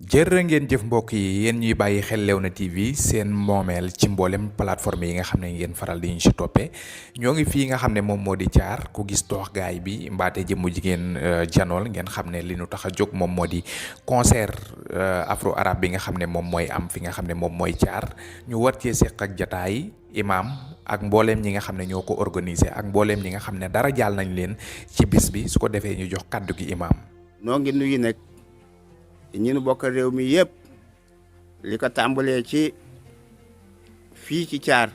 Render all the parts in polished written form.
jërë ngeen jëf mbokk yi yéen ñuy bàyyi xel Léona TV seen moomeel ci mboolem plateforme yi nga xam ne ngeen faral di ñu ci toppee ñoo ngi fii nga xam ne moom moo di Thiar ku gis toox gaay bi mbaate jëmmu jigéen janool ngeen xam ne li nu tax a jóg moom moo di concert afro arabe bi nga xam ne moom mooy am fi nga xam ne moom mooy Thiar ñu war cee seq ak jataay imam ak mbooleem ñi nga xam ne ñoo ko organisé ak mbooleem ñi nga xam ne dara jaal nañ leen ci bis bi su ko defee ñu jox kàddu gi imam. noo ngi nuyu nag ñi nu bokk réew mi yëpp li ko tàmbalee ci fii ci Thiar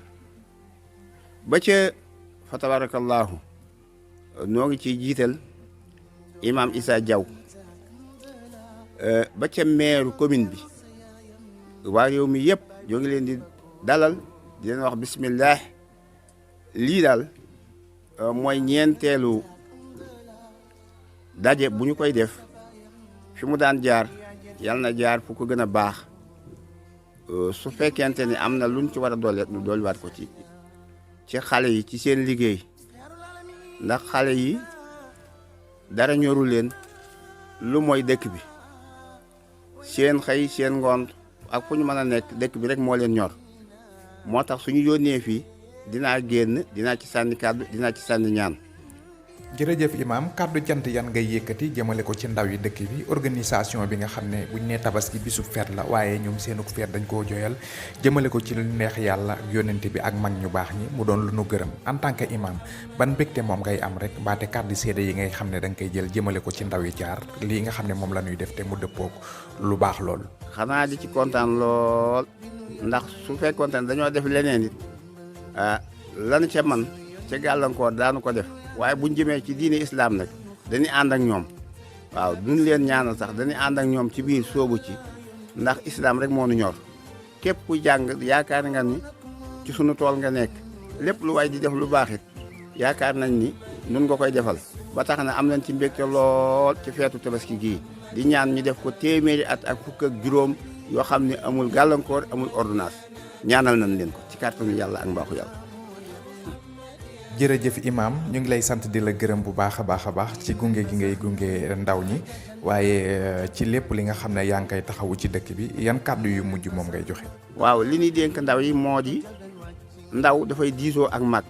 ba ca fa tabarakallahu noo ngi ciy jiital imam Issa Diaw ba ca maire commune bi waa réew mi yëpp ñoo ngi leen di dalal di leen wax bismillah lii daal mooy ñeenteelu daje bu ñu koy def fi mu daan jaar yàlla na jaar fu ko gën a baax su fekkente ni am na luñ ci war a dolli nu dolliwaat ko ci xale yi ci seen liggéey ndax xale yi dara ñoru leen lu mooy dëkk bi seen xëy seen ngoon ak fu ñu mën a nekk dëkk bi rek moo leen ñor moo tax suñu yónnee fii dinaa génn dinaa ci sànni kàddu dinaa ci sànni ñaan. jërëjëf imam kàddu cant yan ngay yëkkati jëmale ko ci ndaw yi dëkk bi organisation bi nga xam ne buñ nee tabaski bisu feet la waaye ñoom seenu feet dañ koo joyal jëmale ko ci lu neex yàlla ak yónnente bi ak mag ñu baax ñi mu doon lu nu gërëm en tant que imam ban mbégte moom ngay am rek mbaate kàddu seede yi ngay xam ne da nga koy jël jëmale ko ci ndaw yi Thiar lii nga xam ne moom la ñuy def te mu dëppook lu baax lool. xanaa di ci kontaan lool ndax su fekkoon ne dañoo def leneen it lan ca man ca gàllankoor daanu ko def. waaye buñ jëmee ci diine islam nag dañuy ànd ak ñoom waaw duñ leen ñaanal sax dañuy ànd ak ñoom ci biir soobu ci ndax islam rek moo nu ñor képp ku jàng yaakaar nga ni ci sunu tool nga nekk lépp lu waay di def lu baax it yaakaar nañ ni nun nga koy defal ba tax na am nañ ci mbégte lool ci feetu tabaski gii di ñaan ñu def ko téeméeri at ak fukk ak juróom yoo xam ne amul gàllankoor amul ordonnance ñaanal nañ leen ko ci kàttanu yàlla ak mbaaxu yàlla. jërëjëf imam ñu ngi lay sant di la gërëm bu baax a baax ci gunge gi ngay gunge ndaw ñi waaye ci lépp li nga xam ne yaa ngi koy taxawu ci dëkk bi yan kàddu yu mujj moom ngay joxe. waaw li ñuy dénk ndaw yi moo di ndaw dafay diisoo ak mag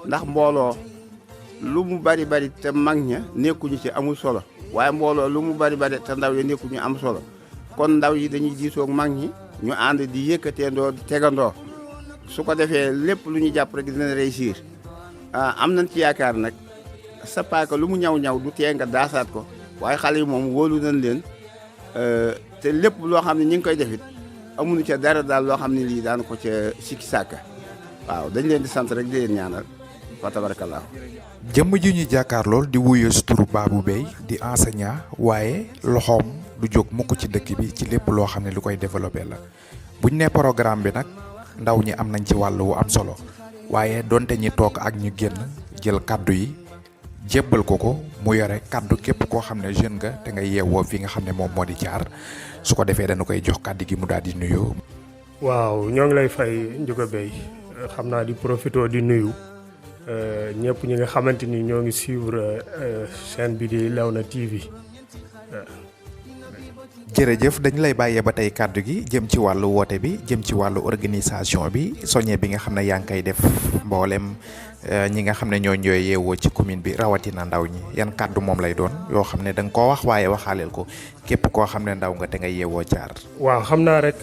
ndax mbooloo lu mu bari bari te mag ña nekkuñu ci amul solo waaye mbooloo lu mu bari bari te ndaw ya nekkuñu am solo kon ndaw yi dañuy diisoo ak mag ñi ñu ànd di yëkkateendoo di tegandoo su ko defee lépp lu ñu jàpp rek dina réussir. am nañ ci yaakaar nag sa paaka lu mu ñaw du tee nga daasaat ko waaye xale yi moom wóolu nañ leen te lépp loo xam ne ñi ngi koy defit amuñu ca dara daal loo xam ne lii daan ko ca sikki sàkka waaw dañ leen di sant rek di leen ñaanal fa tabarakallah. jëmm ji ñu jàkkaar lool di wuyoo si turu Babou Beye di enseignant waaye loxoom du jóg mukk ci dëkk bi ci lépp loo xam ne lu koy développé la buñ ne programme bi nag ndaw ñi am nañ ci wàll wu am solo. waaye donte ñi toog ak ñu génn jël kaddu yi jébbal ko mu yore kaddu képp koo xam ne jeune nga te nga yeewoo fi nga xam ne moom moo di Thiar su ko defee dañu koy jox kaddu gi mu daal di nuyoo. waaw ñoo ngi lay fay Ndiouga Beye xam naa di profito di nuyu ñëpp ñi nga xamante ni ñoo ngi suivre chaîne bi di Léona TV. jërëjëf dañu lay bàyyee ba tey kàddu gi jëm ci wàllu woote bi jëm ci wàllu organisation bi soññe bi nga xam ne yaa ngi koy def mboolem ñi nga xam ne ñoo ñooy yeewoo ci commune bi rawatina ndaw ñi yan kàddu moom lay doon yoo xam ne da nga koo wax waaye waxaaleel ko képp koo xam ne ndaw nga te nga yeewoo Thiar. waaw xam naa rek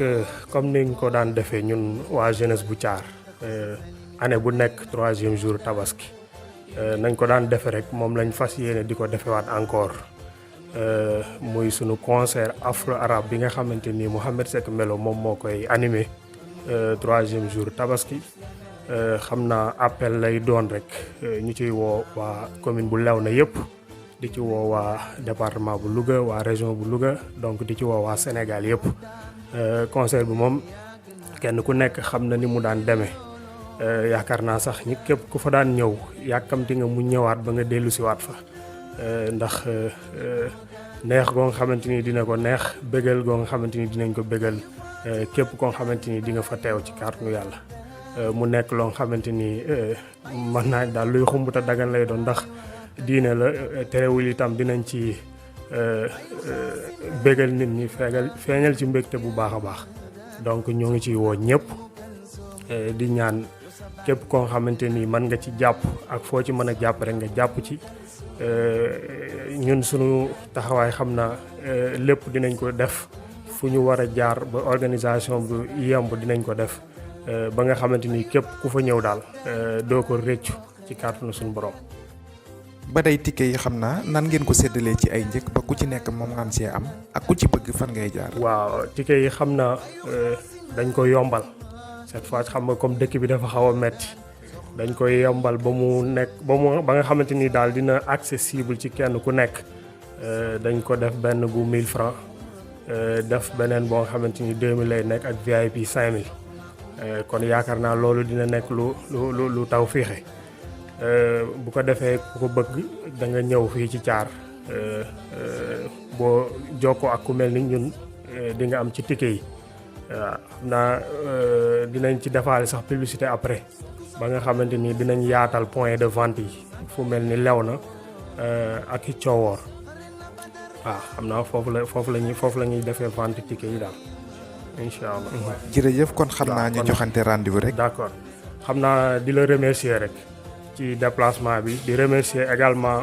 comme ni nga ko daan defee ñun waa jeunesse bu Thiar année bu nekk 3e jour tabaski nañ ko daan defee rek moom lañ fas yéene di ko defewaat encore. muy sunu concert afro arabe bi nga xamante ni Mouhamed Seck Melo moom moo koy animé 3e jour tabaski xam naa appel lay doon rek ñu ciy woo waa commune bu Léona yëpp di ci woo waa département bu Louga waa région bu Louga donc di ci woo waa Sénégal yëpp concert bi moom kenn ku nekk xam na ni mu daan demee yaakaar naa sax ñi képp ku fa daan ñëw yàkkamti nga mu ñëwaat ba nga dellu si waat fa ndax neex goo nga xamante ni dina ko neex bégal goo nga xamante ni dinañ ko bégal képp koo nga xamante ni di nga fa teew ci kàttanu yàlla mu nekk loo nga xamante ni mën naa daal luy xumbuta dagan lay doon ndax diine la terewul itam dinañ ci bégal nit ñi feeñal ci mbégte bu baax a baax donc ñoo ngi ciy woo ñëpp di ñaan képp koo xamante ni mën nga ci jàpp ak foo ci mën a jàpp rek nga jàpp ci ñun sunu taxawaay xam naa lépp dinañ ko def fu ñu war a jaar ba organisation bu yemb dinañ ko def ba nga xamante ni képp ku fa ñëw daal doo ko réccu ci kàttanu suñu borom. ba day ticket yi xam naa nan ngeen ko séddalee ci ay njëkk ba ku ci nekk moom ngeen see am ak ku ci bëgg fan ngay jaar. waaw ticket yi xam naa dañ ko yombal cette fois xam nga comme dëkk bi dafa xaw a metti dañ koy yombal ba mu nekk ba nga xamante ni daal dina accessible ci kenn ku nekk dañ ko def benn bu 1000 francs def beneen boo nga xamante ni 2000 lay nekk ak VIP 5000 kon yaakaar naa loolu dina nekk lu taw fiixe bu ko defee ku ko bëgg da nga ñëw fii ci Thiar boo jokkoo ak ku mel ni ñun di nga am ci ticket yi waaw xam naa dinañ ci defaale sax publicité après ba nga xamante ni dinañ yaatal point de vente yi fu mel ni Léona ak i Coowoor waaw xam naa foofu la ñuy defee vente ticket yi daal incha allah. jërëjëf kon xam naa ñu joxante rendez-vous rek. d'accord xam naa di la remercier rek ci déplacement bi di remercier également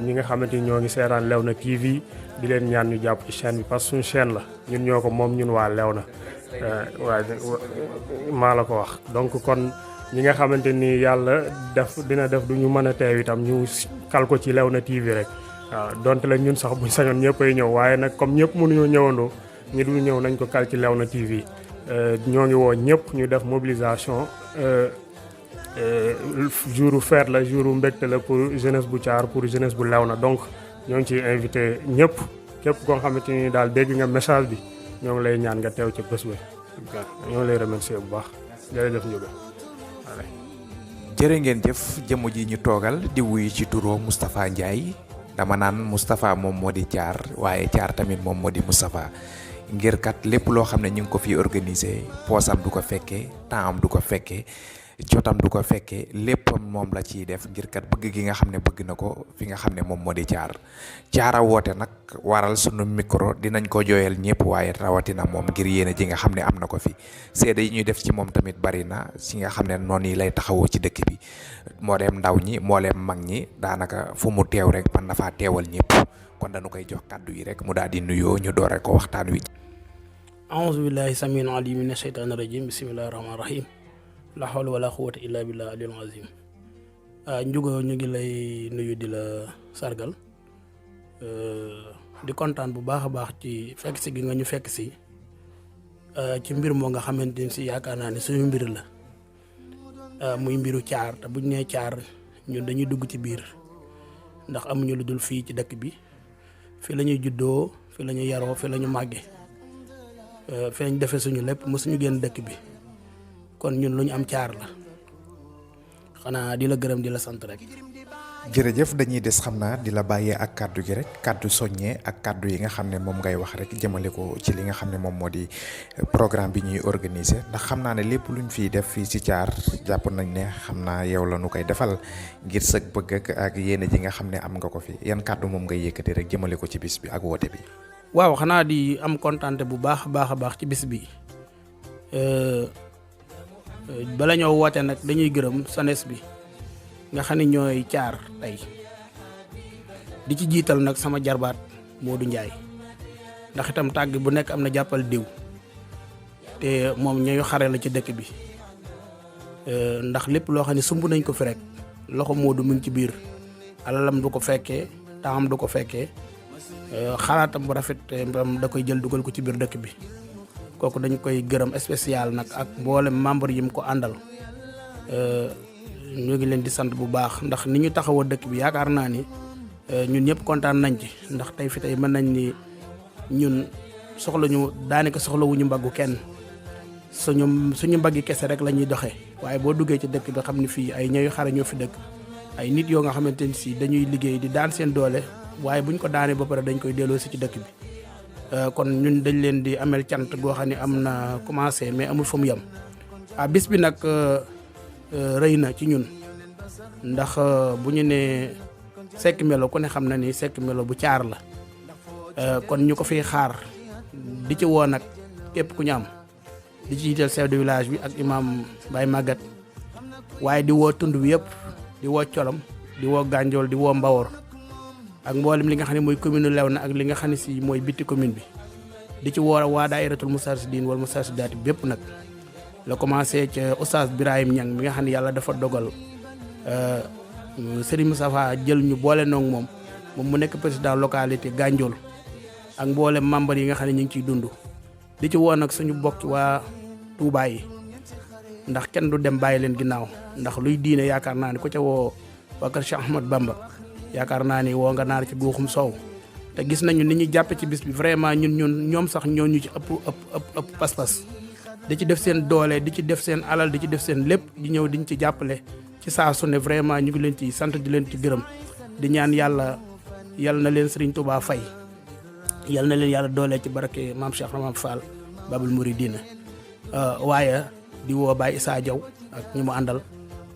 ñi nga xamante ni ñoo ngi seetaan Léona TV di leen ñaan ñu jàpp ci chaîne bi parce que suñu chaîne la ñun ñoo ko moom ñun waa Léona waaye maa la ko wax donc kon ñi nga xamante ni yàlla dina def du ñu mën a teew itam ñu kal ko ci Léona TV rek waaw donte la ñun sax buñ sañoon ñëppay ñëw waaye nag comme ñëpp mënuñoo ñëwandoo ñi dul ñëw nañ ko kal ci Léona TV ñoo ngi woo ñëpp ñu def mobilisation jouru fête la jouru mbégte la pour jeunesse bu Thiar pour jeunesse bu Léona donc ñoo ngi ciy invité ñëpp képp koo xamante ni daal dégg nga message bi ñoo ngi lay ñaan nga teew ci bés bi ñoo ngi lay remercier bu baax jërëjëf Ndiouga. jërë ngeen jëf jëmm ji ñu toogal di wuyu ci turo Moustapha Ndiaye dama naan Moustapha moom moo di Thiar waaye Thiar tamit moom moo di Moustapha ngir kat lépp loo xam ne ñu ngi ko fi organiser poosam du ko fekkee temps am du ko fekkee jotam du ko fekkee léppam moom la ciy def ngir kat bëgg gi nga xam ne bëgg na ko fi nga xam ne moom moo di Thiar a woote nag waral sunu micro dinañ ko jooyal ñëpp waaye rawatina moom ngir yéene ji nga xam ne am na ko fi seede yi ñuy def ci moom tamit bari na si nga xam ne noonu yi lay taxawoo ci dëkk bi moo dem ndaw ñi moo dem mag ñi daanaka fu mu teew rek man na faa teewal ñëpp kon dañu koy jox kàddu yi rek mu daal di nuyoo ñu doore ko waxtaan wi. a'uuzu billahi samiil aliim mina shaytaani rajiim bismillahi rahmaani rahiim la hawla wala quwwata illa billah aliyul azim. Ndiouga ñu ngi lay nuyu di la sargal di kontaan bu baax a baax ci fekk si gi nga ñu fekk si ci mbir moo nga xamante ni si yaakaar naa ne suñu mbir la muy mbiru Thiar te buñ nee Thiar ñun dañuy dugg ci biir ndax amuñu lu dul fii ci dëkk bi fii la ñuy juddoo fii la ñuy yaroo fii la ñu màggee fii lañ defee suñu lépp mosuñu génn dëkk bi. kon ñun lu ñu am Thiar la xanaa di la gërëm di la sant rek. jërëjëf dañuy des xam naa di la bàyyee ak kàddu gi rek kàddu soññee ak kàddu yi nga xam ne moom ngay wax rek jëmale ko ci li nga xam ne moom moo di programme bi ñuy organiser ndax xam naa ne lépp luñ fiy def fii ci Thiar jàpp nañ ne xam naa yow la nu koy defal ngir sëg bëgg ak yéene ji nga xam ne am nga ko fi yan kàddu moom ngay yëkkati rek jëmale ko ci bis bi ak woote bi. waaw xanaa di am kontaante bu baax a baax ci bis bi. bala ñoo woote nag dañuy gërëm SONES bi nga xam ne ñooy Thiar tey di ci jiital nag sama jarbaat Modou Ndiaye ndax itam tàgg bu nekk am na jàppal diw te moom ñooy xare la ci dëkk bi ndax lépp loo xam ne sumb nañ ko fi rek loxo Modou mu ngi ci biir alalam du ko fekkee taam du ko fekkee xalaatam bu rafet da koy jël dugal ko ci biir dëkk bi kooku dañ koy gërëm spécial nag ak mboolem membre yi mu ko àndal ñu ngi leen di sant bu baax ndax ni ñu taxawoo dëkk bi yaakaar naa ni ñun ñëpp kontaan nañ ci ndax tey fi tey mën nañ ni ñun daanaka soxlawuñu mbaggu kenn suñu mbaggi kese rek la ñuy doxee waaye boo duggee ci dëkk bi xam ni fii ay ñooy xare ñoo fi dëkk ay nit yoo nga xamante ni si dañuy liggéey di daan seen doole waaye buñ ko daanee ba pare dañ koy delloo si ci dëkk bi. kon ñun dañ leen di amel cant goo xam ne am na commencé mais amul fa mu yem bis bi nag rëy na ci ñun ndax bu ñu nee Seck Melo ku ne xam na ni Seck Melo bu Thiar la kon ñu ko fiy xaar di ci woo nag képp ku ñu am di ci jiital chef de village bi ak imam Baye Maguette waaye di woo tund bi yëpp di woo Colom di woo Gandiol di woo Mbawor ak mboolem li nga xam ne mooy commune Léona ak li nga xam ne si mooy bitti commune bi di ci woo waa daayiratul Moustarchidine wala Moustarchidaty bépp nag la commencé ca Oustaz Birahim Niang mi nga xam ne yàlla dafa dogal Serigne Moustapha jël ñu boole noog moom mu nekk président localité Gandiol ak mboolem membre yi nga xam ne ñu ngi ciy dund di ci woo nag suñu bokk waa Touba yi ndax kenn du dem bàyyi leen ginnaaw ndax luy diine yaakaar naa ne ku ca woo waa kër Cheikh Ahmad Bamba yaakaar naa ni woo nga naar ci guuxum soow te gis nañu ni ñuy jàppe ci bis bi vraiment ñoom sax ñoo ñu ci ëpp pas-pas di ci def seen doole di ci def seen alal di ci def seen lépp di ñëw diñ ci jàppale ci saa su ne vraiment ñu ngi leen ci sant di leen ci gërëm di ñaan yàlla na leen Serigne Touba fay yal na leen yàlla doole ci barake maam Cheikh Ramab Fall Babul Mouridina waaye di woo Baye Issa Diaw ak ñi mu àndal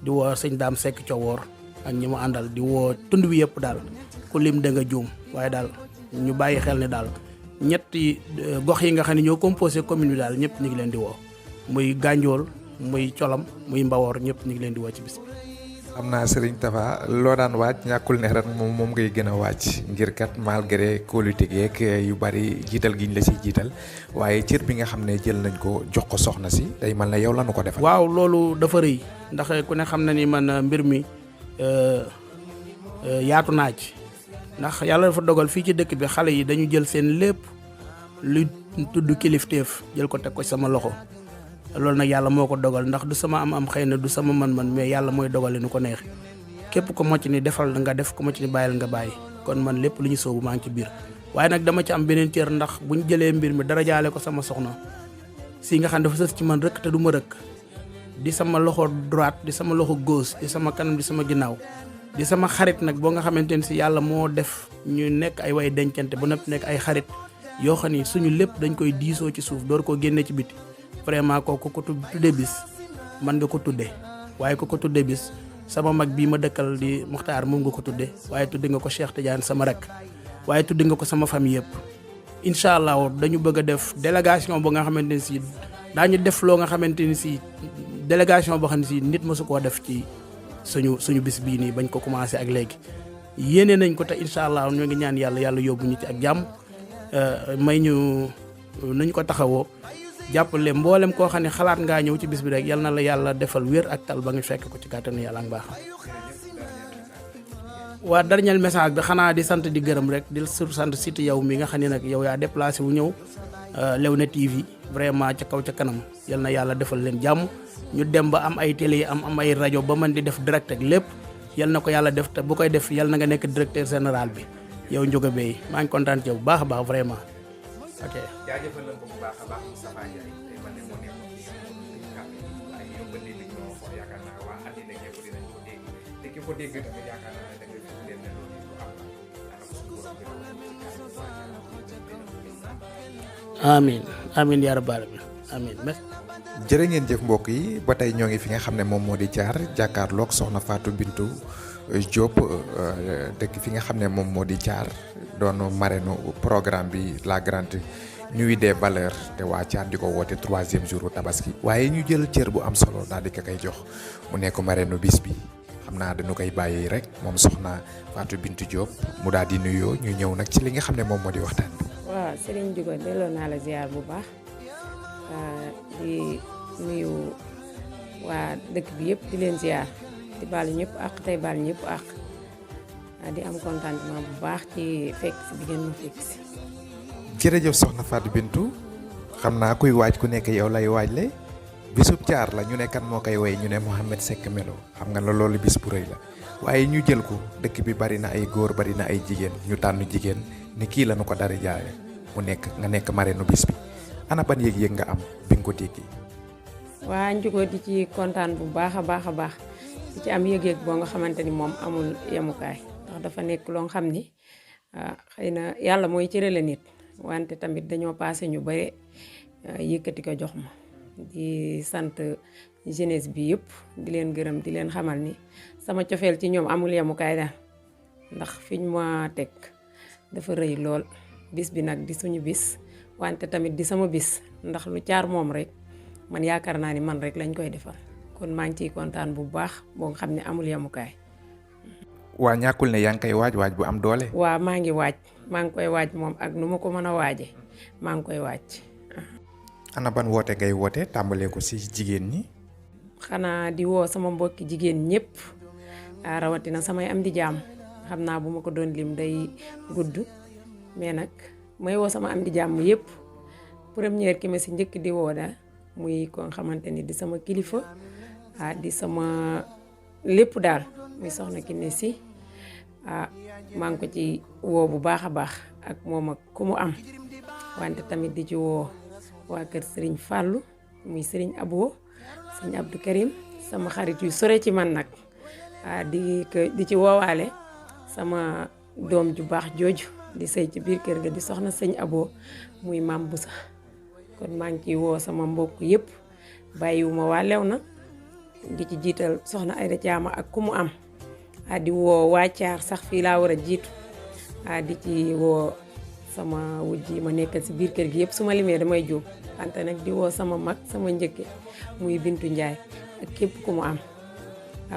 di woo sëñ Dame Seck Cowoor ak ñi mu àndal di woo tund wi yëpp daal ku lim da nga juum waaye daal ñu bàyyi xel ne daal ñetti gox yi nga xam ne ñoo composé commune bi daal ñëpp ñu ngi leen di woo muy Gandiol muy Colom muy Mbawor ñëpp ñu ngi leen di woo ci bis bi. xam naa Serigne Tafa loo daan waaj ñàkkul ne ren moom ngay gën a waaj ngir kat malgré kóolute geeg yu bari jiital giñ la si jiital waaye cër bi nga xam ne jël nañ ko jox ko soxna si day mel ne yow la nu ko defal. waaw loolu dafa rëy ndax ku ne xam na ni man mbir mi yaatu naa ci ndax yàlla dafa dogal fii ci dëkk bi xale yi dañu jël seen lépp lu tudd kilifteef jël ko teg ko sama loxo. loolu nag yàlla moo ko dogal ndax du sama am xëy na du sama man-man mais yàlla mooy dogale nu ko neex képp ko mocc ni defal nga def ko mocc ni bàyyil nga bàyyi kon man lépp lu ñu soobu maa ngi ci biir waaye nag dama ci am beneen cër ndax bu ñu jëlee mbir mi dara jaale ko sama soxna si nga xam dafa sës ci man rëkk te du ma rëkk di sama loxo droite di sama loxo gauche di sama kanam di sama ginnaaw di sama xarit nag boo nga xamante ne si yàlla moo def ñu nekk ay way dencante ba nëpp nekk ay xarit yoo xam ni suñu lépp dañ koy diisoo ci suuf door koo génnee ci biti vraiment kooku ko tuddee bis man nga ko tuddee waaye ko tuddee bis sama mag bii ma dëkkal di Muxtaar moom nga ko tuddee waaye tudde nga ko Cheikh Tidiane sama rek waaye tudde nga ko sama famille yëpp incha allah dañu bëgg a def délégation boo nga xamante ne si daañu def loo nga xamante ni si délégation boo xam ne si nit mësu koo def ci suñu bis bii nii bañ ko commencé ak léegi yéene nañ ko te incha allah ñoo ngi ñaan yàlla yóbbu ñu ci ak jàmm may ñu nañ ko taxawoo jàppale mboolem koo xam ne xalaat ngaa ñëw ci bis bi rek yal na la yàlla defal wér ak tal ba nga fekk ko ci kàttanu yàlla ak baaxam. waa dernier message bi xanaa di sant di gërëm rek di sant site yow mi nga xam ne nag yow yaa déplacé wu ñëw Léona TV vraiment ca kaw ca kanam yal na yàlla defal leen jàmm ñu dem ba am ay télé am ay rajo ba mën di def direct ak lépp yal na ko yàlla def te bu koy def yal na nga nekk directeur général bi yow Ndiouga Beye maa ngi kontaan ci yow bu baax a baax vraiment. ok jaajëfal nañ ko bu baax a baax Moustapha Ndiaye tey man de moo nekkoon ci kàddu yi waaye yow ba léegi ñoo xool yaakaar naa waa àddina ñëpp dinañ ko dégg te ki ko dégg tamit yaakaar naa ne da nga fi leen ne loolu lu am la daanaka suñu borom bi amiin yaa rabbal aalamiin amiin jërë ngeen jëf mbokk yi ba tey ñoo ngi fi nga xam ne moom moo di Thiar jàkkaarloog soxna Fatou Bintou Diop dëkk fi nga xam ne moom moo di Thiar doon marraine programme bi la grande nuit des valeurs te waa Thiar di ko woote 3e jour tabaski waaye ñu jël cër bu am solo daal di ko koy jox mu nekk marraine bis bi xam naa dañu koy bàyyi rek moom soxna Fatou Bintou Diop mu daal di nuyoo ñu ñëw nag ci li nga xam ne moom moo di waxtaan bi. waaw Serigne Ndiouga delloo naa la ziar bu baax di nuyu waa dëkk bi yëpp di leen ziar di baal ñëpp ak tey baal ñëpp ak di am contentement bu baax ci fekk si bi ngeen ma fekk si. jërëjëf soxna Fatou Bintou xam naa kuy waaj ku nekk yow lay waaj le bisub Thiar la ñu ne kan moo koy woy ñu ne Mouhamed Seck Melo xam nga la loolu bis bu rëy la waaye ñu jël ko dëkk bi bari na ay góor bari na ay jigéen ñu tànn jigéen ni kii la nu ko dara jaaye mu nekk nga nekk marraine bis bi ana ban yëg-yëg nga am bi nga ko déggee. waa Ndiouga di ci kontaan bu baax a baax a baax di ci am yëg-yëg boo nga xamante ni moom amul yemukaay ndax dafa nekk loo xam ni xëy na yàlla mooy cërale nit wante tamit dañoo passé ñu bare yëkkati ko jox ma di sant jeunesse bi yëpp di leen gërëm di leen xamal ni sama cofeel ci ñoom amul yemukaay daal ndax fiñ ma teg dafa rëy lool bis bi nag di suñu bis wante tamit di sama bis ndax lu caar moom rek man yaakaar naa ni man rek lañ koy defal kon maa ngi ciy kontaan bu baax boo nga xam ne amul yemukaay. waa ñàkkul ne yaa ngi koy waaj bu am doole. waa maa ngi koy waaj moom ak nu ma ko mën a waaje maa ngi koy waaj. ana ban woote ngay woote tàmbalee ko ci jigéen ñi. xanaa di woo sama mbokki jigéen ñëpp rawatina samay am di jaam xam naa bu ma ko doon lim day gudd mais nag may woo sama am di jàmm yëpp première ki ma si njëkk di woo da muy ko xamante ni di sama kilifa di sama lépp daal muy soxna Kiné Sy maa ngi ko ci woo bu baax a baax ak moom ak ku mu am wante tamit di ci woo waa kër Serigne Fallou muy Serigne Abo Serigne Abdou Karim sama xarit yu sore ci man nag di ci woowaale sama doom ju baax jooju di sëy ci biir kër ga di soxna sëñ Abo muy maam Busa kon maa ngi ciy woo sama mbokk yëpp bàyyiwuma waa Léona di ci jiital soxna Ayda Caama ak ku mu am di woo waa Caar sax fii laa war a jiitu di ci woo sama wujj yi ma nekkal si biir kër gi yëpp su ma limee damay jóg wante nag di woo sama mag sama njëkke muy Bintu Njaay ak képp ku mu am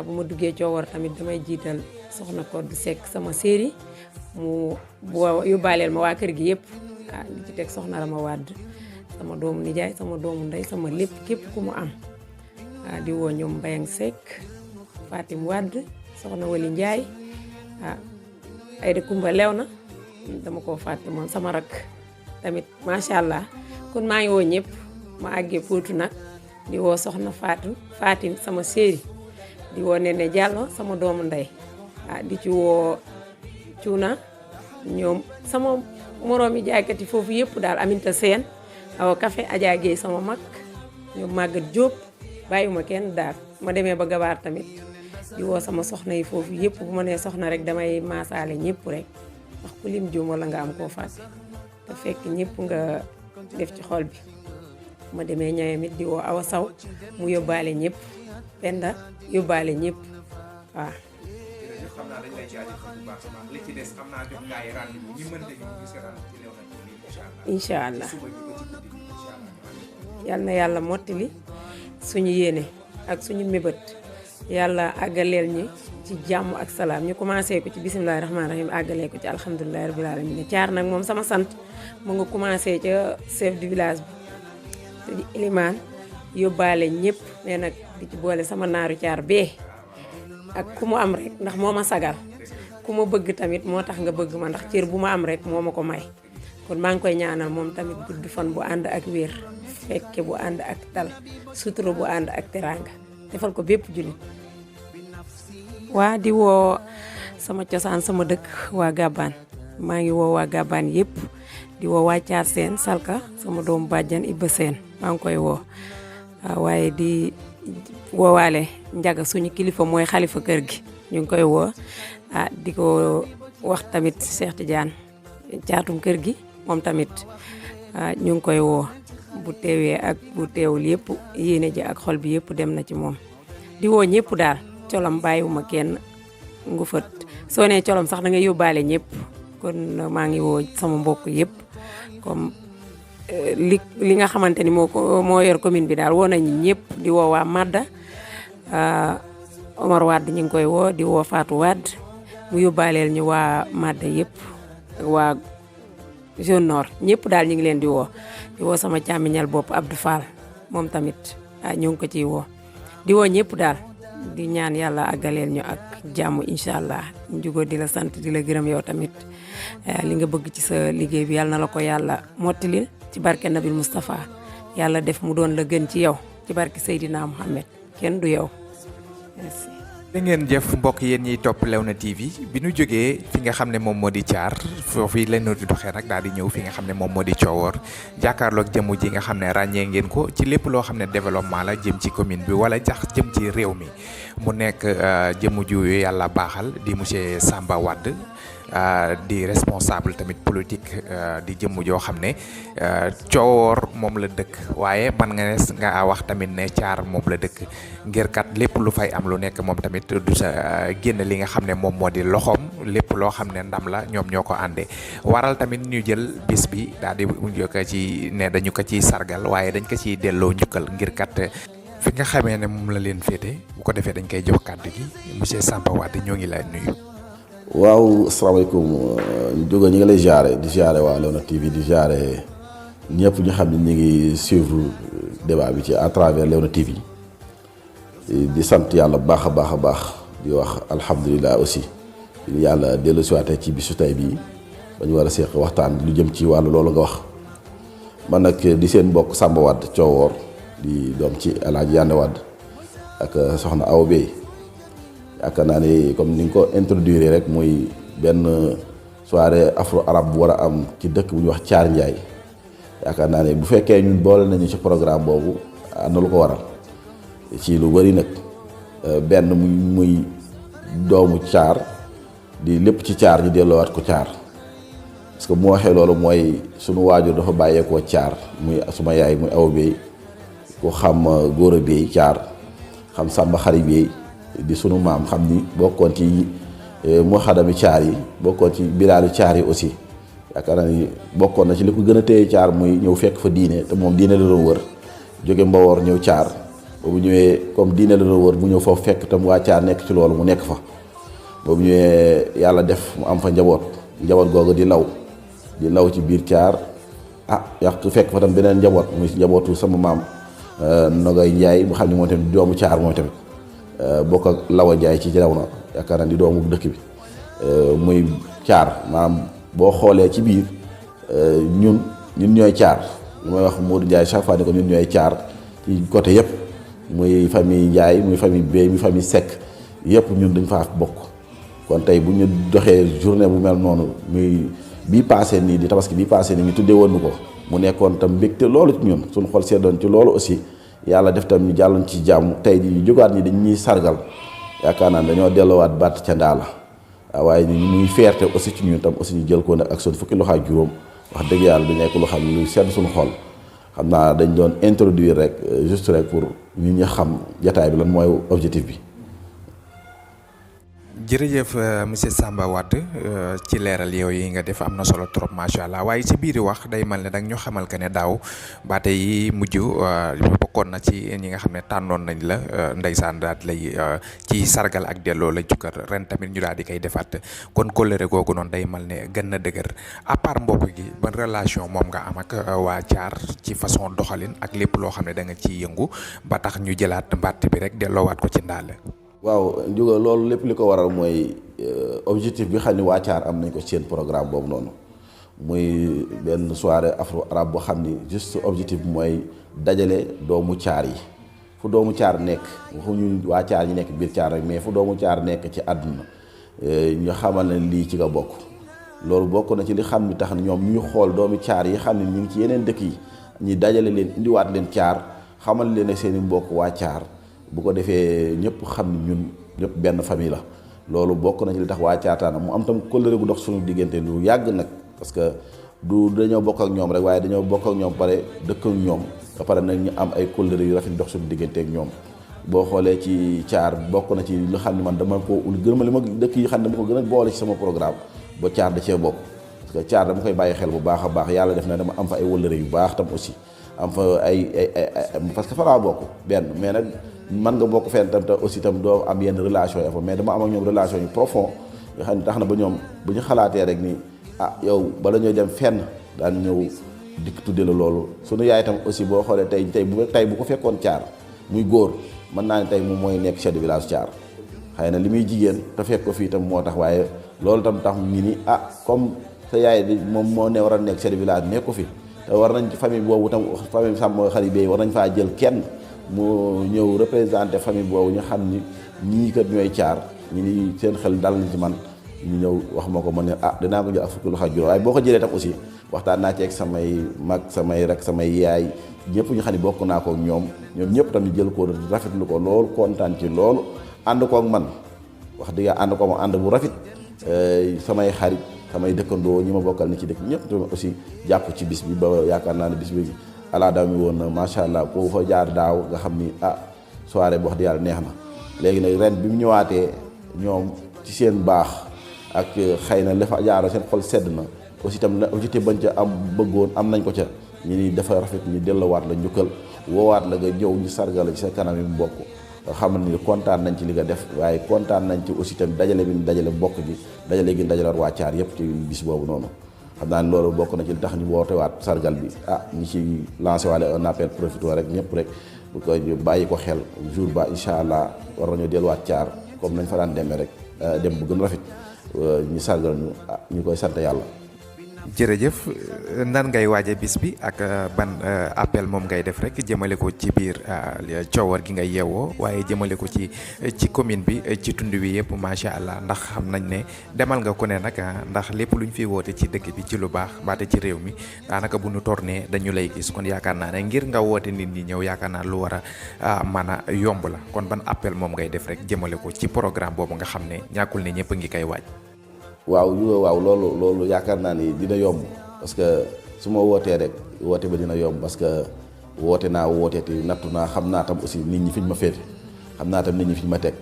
bu ma duggee Coowar tamit damay jiital soxna Koddu Sekk sama séeri mu yóbbaaleel ma waa kër gi yëpp di ci teg soxna Rama Wàdd sama doomu nijaay sama doomu ndey sama lépp képp ku mu am di woo ñoom Mbayang Sekk Fatim Wàdd soxna Wali Njaay Ayda Kumba Léona dama koo fàtte moom sama rak tamit macha allah kon maa ngi woo ñëpp ma àggee Potou nag di woo soxna Fatim sama séeri di woo Nene Diallo sama doomu ndey di ci woo Cuuna ñoom sama moroomi jaaykat yi foofu yëpp daal Aminta Seen Awa Café Adja Guèye sama mag ñoom Maguette Diop bàyyiwuma kenn daal ma demee ba gabaar tamit di woo sama soxna yi foofu yëpp bu ma nee soxna rek damay maasaale ñëpp rek ndax ku lim juum wala nga am koo fàtte te fekk ñëpp nga def ci xol bi ma demee ñawee mit di woo Awa Saw mu yóbbaale ñëpp Penda yóbbaale ñëpp waaw. xam naa dañ lay jaajëfal bu baax a baax li ci des xam naa jox gaa yi rendez-vous ñi mënta ñu gis nga ci Léona TV incha allah yal na yàlla mottali suñu yéene ak suñu mébét yàlla àggaleel ñi ci jàmm ak salaam ñu commencé ko ci bisimilahi rahmaani rahim àggalee ko ci alhamdulilahi rabil alamin Caar nag moom sama sant mu nga commencé ca chef du village bi te di ilimaan yóbbaale ñëpp mais nag di ci boole sama naaru Caar bee ak ku mu am rek ndax moo ma sagal ku ma bëgg tamit moo tax nga bëgg ma ndax cër bu ma am rek moo ma ko may kon maa ngi koy ñaanal moom tamit gudd fan bu ànd ak wér fekke bu ànd ak tal sutura bu ànd ak teraanga defal ko bépp jullit waa di woo sama cosaan sama dëkk waa Gabaan maa ngi woo waa Gabaan yëpp di woo waa Caar Seen Salka sama doomu bàjjan Ibba Seen maa ngi koy woo waaye di woowaale Njaga suñu kilifa mooy xalifa kër gi ñu ngi koy woo di ko wax tamit Cheikh Tidiane caatum kër gi moom tamit ñu ngi koy woo bu teewee ak bu teewul yëpp yéene ji ak xol bi yëpp dem na ci moom di woo ñëpp daal colom bàyyiwuma kenn ngu fët soo nee colom sax da nga yóbbaale ñëpp kon maa ngi woo sama mbokk yëpp comme li nga xamante ni moo yor commune bi daal woo nañu ñëpp di woo waa Madda Omar Wade ñu ngi koy woo di woo Fatou Wade mu yóbbaaleel ñu waa Madda yëpp ak waa Zone Nord ñëpp daal ñu ngi leen di woo sama càmmiñal bopp Abdou Fall moom tamit ñu ngi ko ciy woo di woo ñëpp daal di ñaan yàlla àggaleel ñu ak jàmm incha allah njugoo di la sant di la gërëm yow tamit li nga bëgg ci sa liggéey bi yàlla na la ko yàlla mottilil ci barke Nabil Moustapha yàlla def mu doon la gën ci yow ci barke Seydina Mohamed kenn du yow merci. da ngeen jëf mbokk yéen ñiy topp Léona TV bi ñu jógee fi nga xam ne moom moo di Caar foofu leen di doxee nag daal di ñëw fi nga xam ne moom moo di Coowor jàkkaarloog jëmm ji nga xam ne ràññee ngeen ko ci lépp loo xam ne développement la jëm ci commune bi wala jax jëm ci réew mi mu nekk jëmm ju yàlla baaxal di monsieur Samba Wade di responsable tamit politique di jëmm joo xam ne Coowor moom la dëkk waaye man nga wax tamit ne Caar moom la dëkk ngir kat lépp lu fay am lu nekk moom tamit du sa génn li nga xam ne moom moo di loxoom lépp loo xam ne ndam la ñoom ñoo ko àndee waral tamit ñu jël bis bi daal di ko ci ne dañu ko ciy sargal waaye dañ ko ciy delloo njukkal ngir kat fi nga xamee ne moom la leen féete bu ko defee dañ koy jox kàddu gi monsieur Samba Wade ñoo ngi lay nuyu. waaw asalaamaaleykum Ndiouga ñi ngi lay di jaare waa Léona TV di jaare ñëpp ñu xam ne ñu ngi suivre débat bi ci à travers Léona TV di sant yàlla baax a baax di wax alhamdulilah aussi yàlla dellu si waatee ci bisu tey bii ba ñu war a seq waxtaan lu jëm ci wàllu loolu nga wax man nag di seen mbokk Samba Wade Coowoor di doom ci El Hadj Yande Wade ak soxna Awa Bey yaakaar naa ne comme ni nga ko introduire rek muy benn soirée afro arabe bu war a am ci dëkk bu ñuy wax Thiar Ndiaye yaakaar naa ne bu fekkee ñun boole nañu ci programme boobu am na lu ko waral ci lu bari nag benn muy doomu Thiar di lépp ci Thiar ñu delloowaat ko Thiar parce que mu waxee loolu mooy sunu waajur dafa bàyyeekoo Thiar muy suma yaay muy Awa Bey ku xam Góora Bey Thiar xam Samba Xari Bey di sunu maam xam ni bokkoon ci moo xadami Thiar yi bokkoon ci biraalu Thiar yi aussi yaakaar naa ni bokkoon na ci li ko gën a téye Thiar muy ñëw fekk fa diine te moom diine la doon wër jóge Mbawor ñëw Thiar boobu ñëwee comme diine la doon wër bu ñëw foofu fekk tam waa Thiar nekk ci loolu mu nekk fa boobu ñëwee yàlla def mu am fa njaboot googu di law ci biir Thiar yàq fekk fa tam beneen njaboot muy njabootu sama maam Nogay Ndiaye mu xam ne moom tamit doomu Thiar moom tamit bokk ak Lawa Ndiaye ci raw na yaakaar naa di doomu dëkk bi muy Thiar maanaam boo xoolee ci biir ñun ñooy Thiar lu may wax Modou Ndiaye chaque fois ne ko ñun ñooy Thiar ci côté yëpp muy famille Ndiaye muy famille Bey muy famille Seck yëpp ñun dañ faa bokk kon tey bu ñu doxee journée bu mel noonu muy bii passé nii di tabaski bii passé nii ñu tuddee woon nu ko mu nekkoon tam mbégte loolu ci ñun suñu xol seddoon ci loolu aussi yàlla def tam ñu jàlloon ci jàmm tey ji jógaat ñi dañ ñuy sargal yaakaar naa dañoo delloowaat batt ca ndaa la waaye ñu muy fierté aussi ci ñun tam aussi ñu jël ko nag ak suñu fukki loxo ak juróom wax dëgg yàlla du nekk lu xam ne luy sedd suñu xol xam naa dañ doon introduire rek juste rek pour nit ñi xam jataay bi lan mooy objectif bi. jërëjëf monsieur Samba Wade ci leeral yow yi nga def am na solo trop macha allah waaye ci biir wax day mel ne danga ñu xamal que ne daaw baate yi mujj bokkoon na ci ñi nga xam ne tànnoon nañ la ndeysaan daal lay ci sargal ak delloo la jukkar ren tamit ñu daal di koy defaat kon kóllëre googu noonu day mel ne gën na dëgër à part mbokk gi ban relation moom nga am ak waa Thiar ci façon doxalin ak lépp loo xam ne da nga ciy yëngu ba tax ñu jëlaat mbatt bi rek delloowaat ko ci ndaale. waaw Ndiouga loolu lépp li ko waral mooy objectif bi xam ne waa Thiar am nañ ko seen programme boobu noonu muy benn soirée afro arabe boo xam ni juste objectif bi mooy dajale doomu Thiar yi fu doomu Thiar nekk waxuñu waa Thiar yi nekk biir Thiar rek mais fu doomu Thiar nekk ci àdduna ñu xamal ne lii ci nga bokk loolu bokk na ci li xam ni tax na ñoom ñu xool doomu Thiar yi xam ne ñu ngi ci yeneen dëkk yi ñi dajale leen indiwaat leen Thiar xamal leen ne seen i mbokk waa Thiar bu ko defee ñëpp xam ni ñun ñëpp benn famille la loolu bokk na ci li tax waa Thiar mu am tam kóllëre gu dox suñu diggante lu yàgg nag parce que du dañoo bokk ak ñoom rek waaye dañoo bokk ak ñoom pare dëkk ak ñoom ba pare nag ñu am ay kóllëre yu rafet dox suñu diggante ak ñoom boo xoolee ci Thiar bokk na ci lu xam ne man dama ko gën ma li ma dëkk yi xam ne dama ko gën a boole ci sama programme ba Thiar da cee bokk parce que Thiar dama koy bàyyi xel bu baax a baax yàlla def na dama am fa ay wëllëre yu baax tam aussi am fa ay parce que fa laa bokk benn mais nag man nga bokk fenn tam te aussi tam doo am yenn relation ya fa mais dama am ak ñoom relation yu profond yoo xam ne tax na ba ñoom bu ñu xalaatee rek ni yow bala ñooy dem fenn daan ñëw dikk tudde la loolu sunu yaay tam aussi boo xoolee tey bu ko fekkoon Thiar muy góor mën naa ne tey moom mooy nekk chef de village Thiar xëy na li muy jigéen te fekk ko fii tam moo tax waaye loolu tam tax ñu ni comme sa yaay di moom moo ne war a nekk chef de village nekk ko fi te war nañ famille boobu tam famille Samba Xari Bey war nañ faa jël kenn mu ñëw représenté famille boobu ñu xam ni ñii kat ñooy Thiar ñu ni seen xel dal na ci man ñu ñëw wax ma ko ma ne dinaa ko jël ak fukki loxo ak juróom waaye boo ko jëlee tam aussi waxtaan naa ci ak samay mag samay rek samay yaay ñëpp ñu xam ne bokk naa ko ak ñoom ñëpp tam ñu jël ko rafetlu ko loolu kontaan ci loolu ànd ko ak man wax dëgg ànd ko ma ànd bu rafet samay xarit samay dëkkandoo ñi ma bokkal ni ci dëkk ñëpp tamit aussi jàpp ci bis bi ba yaakaar naa ne bis bi alaa daw mi woon na macha allah ko fa jaar daaw nga xam ni soirée bi wax dëgg yàlla neex na léegi nag ren bi mu ñëwaatee ñoom ci seen baax ak xëy na lefa jaaro seen xol sedd na aussi itam la objectif bañ ca am bëggoon am nañ ko ca ñu ni dafa rafet ñu delluwaat la njukkal woowaat la nga ñëw ñu sargal la ci sa kanam yi mbokk xam ni kontaan nañ ci li nga def waaye kontaan nañ ci aussi itam dajale bi dajale mbokk gi dajale gi dajale waa Thiar yëpp ci bis boobu noonu xam naa ne loolu bokk na ci li tax ñu wootewaat sargal bi ñi ci lancé waale un appel profité rek ñëpp rek bu ko bàyyi ko xel jour ba incha allah war nañoo delluwaat Thiar comme nañ fa daan demee rek dem bu gën rafet ñu sargal ñu koy sant yàlla. jërëjëf nan ngay waaje bis bi ak ban appel moom ngay def rek jëmale ko ci biir coowar gi ngay yeewoo waaye jëmale ko ci commune bi ci tund wi yëpp macha allah ndax xam nañ ne demal nga ko ne nag ndax lépp lu ñu fi woote ci dëkk bi ci lu baax baate ci réew mi daanaka bu ñu tourné dañu lay gis kon yaakaar naa ne ngir nga woote nit ñi ñëw yaakaar naa lu war a mën a yomb la kon ban appel moom ngay def rek jëmale ko ci programme boobu nga xam ne ñàkkul ne ñëpp a ngi koy waaj. waaw loolu yaakaar naa ni dina yomb parce que su ma wootee rek woote ba dina yomb parce que woote te nattu naa xam naa tam aussi nit ñi fi ñu ma féete xam naa tam nit ñi fi ñu ma teg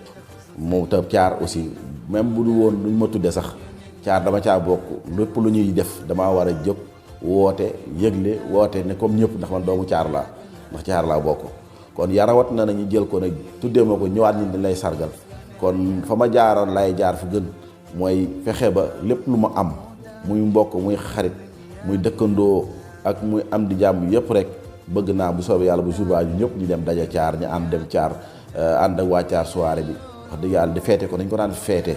moom tam Thiar aussi même bu du woon lu ñu ma tuddee sax Thiar dama caa bokk lépp lu ñuy def damaa war a jóg woote yëgle woote ne comme ñëpp ndax man doomu Thiar laa ndax Thiar laa bokk kon yarawat na ñu jël ko nag tuddee ma ko ñëwaat ñi dañ lay sargal kon fa ma jaaroon lay jaar fu gën mooy fexe ba lépp lu ma am muy mbokk muy xarit muy dëkkandoo ak muy am di jàmm yëpp rek bëgg naa bu soobee yàlla bu jour ba ñu ñëpp ñu dem daje Thiar ñu ànd dem Thiar ànd ak waa Thiar soirée bi wax dëgg yàlla di feete ko dañ ko daan feete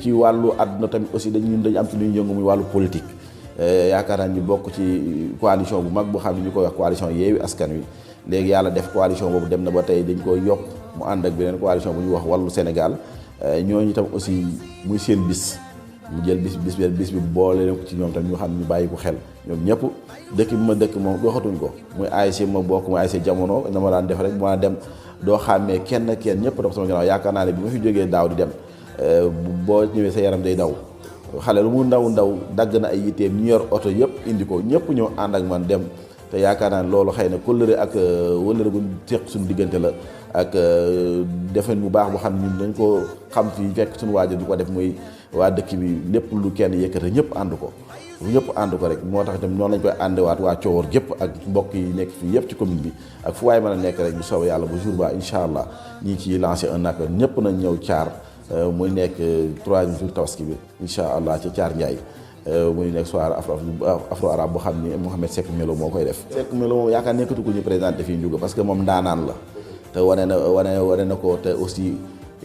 ci wàllu àdduna tamit aussi dañu am ci lu ñu yëngu muy wàllu politique yaakaar naa ñu bokk ci coalition bu mag boo xam ne ñu koy wax coalition Yewwi Askan Wi léegi yàlla def coalition boobu dem na ba tey dañ koy yokk mu ànd ak beneen coalition bu ñuy wax Wallu Sénégal ñooñu tam aussi muy seen bis mu jël bis bi boole leen ko ci ñoom tam ñu xam ñu bàyyi ko xel ñoom ñëpp dëkk bi ma dëkk moom waxatuñ ko muy ASC ma bokk muy ASC jamono na ma daan def rek moo dem doo xàmmee kenn ñëpp dox sama ginnaaw yaakaar naa ne bi ma fi jógee daaw di dem boo ñëwee sa yaram day daw xale lu mu ndaw dagg na ay yitteem ñu yor oto yëpp indi ko ñëpp ñëw ànd ak man dem te yaakaar naa ne loolu xëy na kóllëre ak wëllëre gu teq suñu diggante la ak defen bu baax boo xam ñun dañ ko xam fii fekk suñu waajur du ko def muy waa dëkk bi lépp lu kenn yëkkate ñëpp ànd ko rek moo tax itam noonu lañ koy àndewaat waa Coowar gépp ak mbokk yi nekk fii yëpp ci commune bi ak fu waay mën a nekk rek ñu soobee yàlla bu jour ba incha allah ñi ciy lancé un appel ñëpp nañ ñëw Thiar muy nekk 3e jour tabaski bi incha allah ci Thiar Ndiaye muy nekk soirée afro arabe boo xam ni Mouhamed Seck Melo moo koy def Seck Melo moom yaakaar nekkatu ko ñu présenté fii Ndiouga parce que moom ndaanaan la te wane na ko te aussi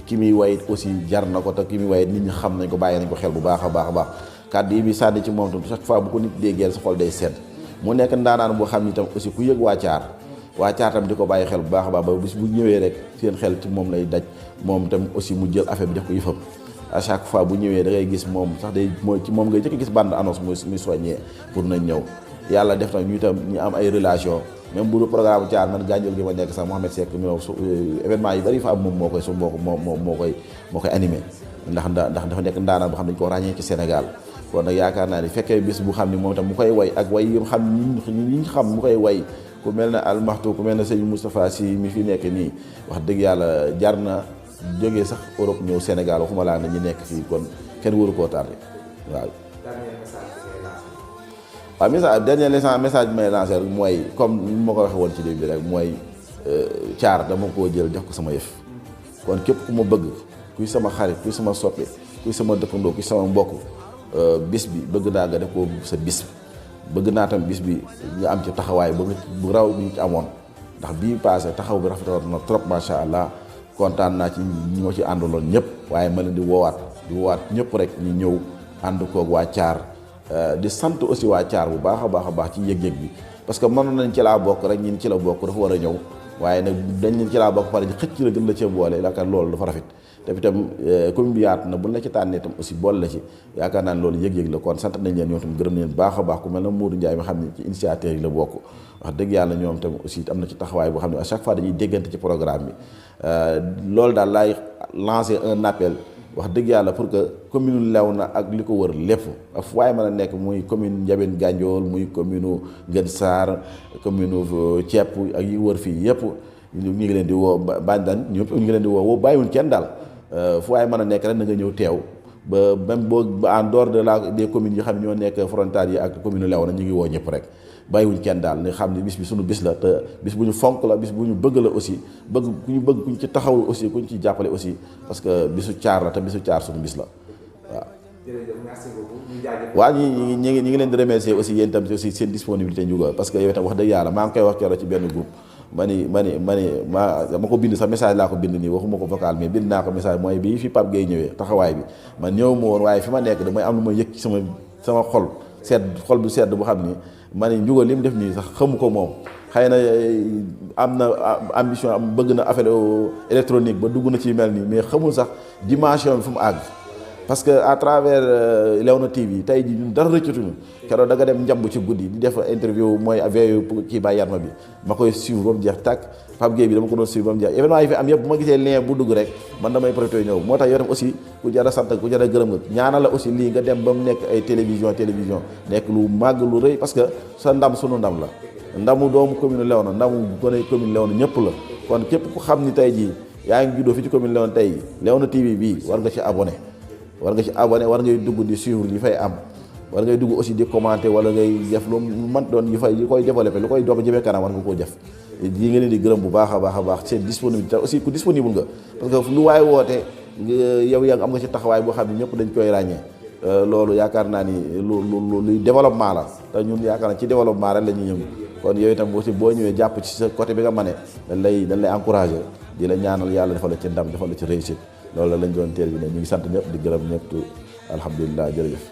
ki muy wayit aussi jar na ko te ki muy wayit nit ñi xam nañ ko bàyyi nañ ko xel bu baax a baax kàddu yi bi sànni ci moom tam chaque fois bu ko nit déggee sa xol day sedd mu nekk ndaanaan boo xam ni tam aussi ku yëg waa Thiar tam di ko bàyyi xel bu baax a baax ba bis bu ñëwee rek seen xel ci moom lay daj moom tam aussi mu jël affaire bi def ko yëfam à chaque fois bu ñëwee da ngay gis moom sax day mooy ci moom ngay jëkk gis bande annonce muy soññee pour nañ ñëw yàlla def na ñu itam ñu am ay relation même bu programme Thiar man gànjol gi ma nekk sax Mouhamed Seck mi événement yu bari fa am moom moo koy moo koy animé ndax dafa nekk ndaanaan boo xam ne dañu ko ràññee ci Sénégal kon nag yaakaar naa ni fekkee bis bu xam ni moom itam mu koy way ak way yi xam ñi xam mu koy way ku mel ne almaxtu ku mel ne sëñ Moustapha Sy mi fi nekk nii wax dëgg yàlla jar na jógee sax Europe ñëw Sénégal waxuma laa na ñu nekk fii kon kenn waru koo tardé waaw dernier message bi may lancé rek mooy comme ni ma ko waxee woon ci début bi rek mooy Thiar dama koo jël jox ko sama yëf kon képp ku ma bëgg kuy sama xarit kuy sama soppe kuy sama dëkkandoo kuy sama mbokk bis bi bëgg naa nga def ko sa bis bëgg naa tam bis bi nga am ci taxawaay ba bu raw bi ñu ci amoon ndax bii passé taxaw bi rafetoon na trop macha allah kontaan naa ci ñi ma ci àndaloon ñëpp waaye ma leen di woowaat ñëpp rek ñu ñëw ànd koog waa Thiar di sant aussi waa Thiar bu baax a baax ci yëg-yëg bi parce que mënoon nañ ci laa bokk rek ñin ci la bokk dafa war a ñëw waaye nag dañ leen ci laa bokk pare xëcc la gën la cee boole yaakaar loolu dafa rafet te itam commune bi yaatu na bu la ci tànnee itam aussi boole la ci yaakaar naa ne loolu yëg-yëg la kon sant nañ leen ñoom tam gërëm nañ baax a baax ku mel na Modou Ndiaye mi xam ne ci initiateur yi la bokk wax dëgg yàlla ñoom tam aussi am na ci taxawaay boo xam ne à chaque fois dañuy déggante ci programme bi loolu daal laay lancer un appel wax dëgg yàlla pour que commune Léona ak li ko wër lépp ak fu waaye mën a nekk muy commune Ndiabène Gandiol muy commune Nguène Sarr commune Thiep ak yi wër fii yëpp ñu ngi leen di woo Bandan ñëpp ñu ngi leen di woo bàyyiwuñ kenn daal fu waaye mën a nekk rek na nga ñëw teew ba même boo en dehors de des communes yi xam ne ñoo nekk frontaliers yi ak commune Léona ñu ngi woo ñëpp rek bàyyiwuñ kenn daal ni xam ne bis bi suñu bis la te bis bu ñu fonk la bis bu ñu bëgg la aussi bëgg ku ñu bëgg kuñ ci taxaw aussi kuñ ci jàppale aussi parce que bisu caar la te bisu caar suñu bis la waaw. jërëjëf merci beaucoup. waaw ñi ngi leen di remercier aussi yéen itam aussi seen disponibilité Ndiouga parce que yow itam wax dëgg yàlla maa ngi koy wax keroog ci benn groupe ma ko bind sax message laa ko bind nii waxuma ko vocal mais bind naa ko message mooy bii fi Pape Gueye ñëwee taxawaay bi man ñëw ma woon waaye fi ma nekk damay am lu ma yëg ci sama xol bu sedd bu xam ni ma ni Ndiouga li mu def nii sax xamu ko moom xëy na am na ambition am bëgg na affaire électronique ba dugg na ci mel nii mais xamul sax dimension bi fu mu àgg parce que à travers Léona TV tey ji ñun dara rëccatuñu keroog da nga dem njamb ci guddi di def interview mooy veille kii Baye Yatma bi ma koy suivre ba mu jeex tàkk Pape Gueye bi dama ko doon suivre ba mu jeex événement yi fi am yëpp bu ma gisee lien bu dugg rek man damay profité ñëw moo tax yow tam aussi ku jar a sant ku jar a gërëm nga ñaanal la aussi lii nga dem ba mu nekk ay télévision nekk lu màgg lu rëy parce que sa ndam sunu ndam la ndamu doomu commune Léona ndamu gone commune Léona ñëpp la kon képp ku xam ni tey jii yaa ngi juddoo fi ci commune Léona tey Léona TV bii war nga ci abonné war ngay dugg di suivre li fay am war ngay dugg aussi di commenter wala ngay def lu man doon yi koy développer lu koy doog jëmee kanam war nga koo def yi nga leen di gërëm bu baax a baax seen disponibilité aussi ku disponible nga parce que lu waaye woote yow yaa am nga ci taxawaay boo xam ne ñëpp dañ koy ràññee loolu yaakaar naa ni luy développement la te ñun yaakaar naa ci développement rek la ñuy yëngu kon yow itam aussi boo ñëwee jàpp ci sa côté bi nga mane dañ lay encourager di la ñaanal yàlla defal la ci ndam defal la ci réussite loolu la lañ doon teel bi ne ñu ngi sant ñëpp di gërëm ñëpp alhamdulilah jërëjëf.